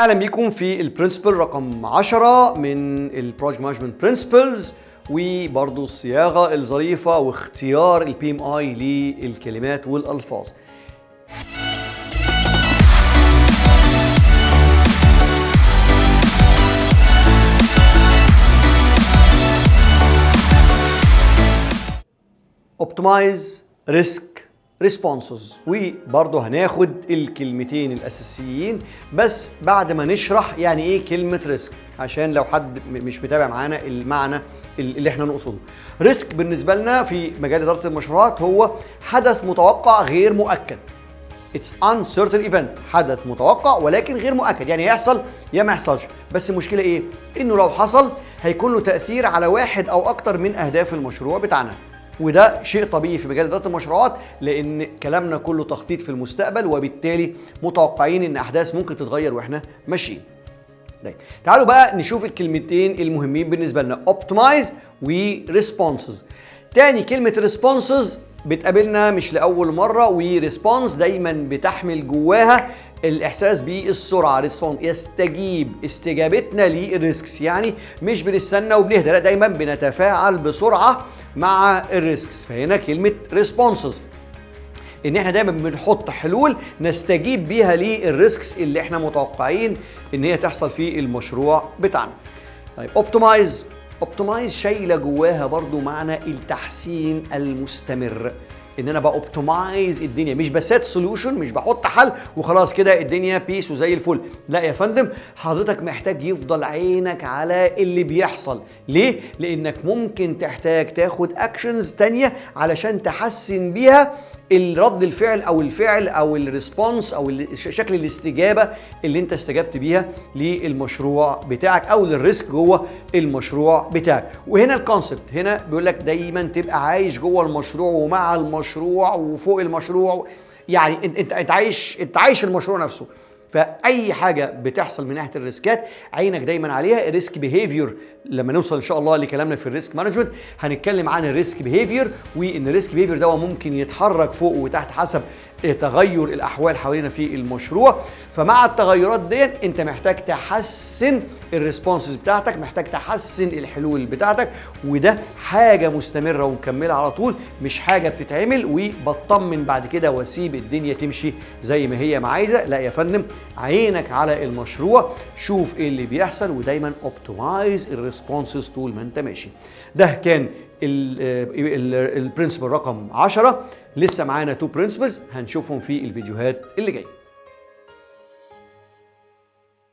اهلا بيكم في ال principle رقم 10 من ال project management principles، وبرضو الصياغة الظريفة واختيار ال PMI للكلمات والالفاظ. optimize risk responses، وبرضه هناخد الكلمتين الاساسيين بس بعد ما نشرح يعني ايه كلمة risk، عشان لو حد مش متابع معانا المعنى اللي احنا نقصده. risk بالنسبة لنا في مجال ادارة المشروعات هو حدث متوقع غير مؤكد. It's uncertain event، حدث متوقع ولكن غير مؤكد، يعني يحصل يا ما يحصلش. بس المشكلة ايه؟ انه لو حصل هيكون له تاثير على واحد او اكتر من اهداف المشروع بتاعنا، وده شيء طبيعي في مجال ادارة المشروعات، لان كلامنا كله تخطيط في المستقبل، وبالتالي متوقعين ان احداث ممكن تتغير واحنا ماشيين. طيب تعالوا بقى نشوف الكلمتين المهمين بالنسبة لنا، optimize و responses. تاني كلمة responses بتقابلنا مش لاول مرة، و response دايما بتحمل جواها الاحساس بالسرعة، respond يستجيب، استجابتنا لل risks، يعني مش بنستنى وبنهدى، لا دايما بنتفاعل بسرعة مع ال risks. فهنا كلمة responses ان احنا دايما بنحط حلول نستجيب بيها لل risks اللي احنا متوقعين ان هي تحصل في المشروع بتاعنا. طيب optimize، optimize شايله جواها برضو معنى التحسين المستمر، ان انا ب optimize الدنيا، مش ب set solution، مش بحط حل وخلاص كده الدنيا peace وزي الفل. لا يا فندم، حضرتك محتاج يفضل عينك على اللي بيحصل. ليه؟ لانك ممكن تحتاج تاخد actions تانية علشان تحسن بيها الرد الفعل او الفعل او ال response او شكل الاستجابة اللي انت استجبت بيها للمشروع بتاعك او لل risk جوه المشروع بتاعك. وهنا ال concept هنا بيقول لك دايما تبقى عايش جوه المشروع ومع المشروع وفوق المشروع، يعني انت عايش المشروع نفسه. فاي حاجة بتحصل من ناحية ال risk ات عينك دايما عليها. ال risk behavior لما نوصل ان شاء الله لكلامنا في ال risk management هنتكلم عن ال risk behavior، وان ال risk behavior ده ممكن يتحرك فوق وتحت حسب تغير الاحوال حوالينا في المشروع. فمع التغيرات دي انت محتاج تحسن ال responses بتاعتك، محتاج تحسن الحلول بتاعتك، وده حاجة مستمرة ومكمله على طول، مش حاجة بتتعمل وبطمن بعد كده واسيب الدنيا تمشي زي ما هي ما عايزه. لا يا فندم، عينك على المشروع، شوف ايه اللي بيحصل، ودايما optimize ال responses طول ما انت ماشي. ده كان ال principle رقم 10. لسه معانا 2 principles هنشوفهم في الفيديوهات اللي جاية.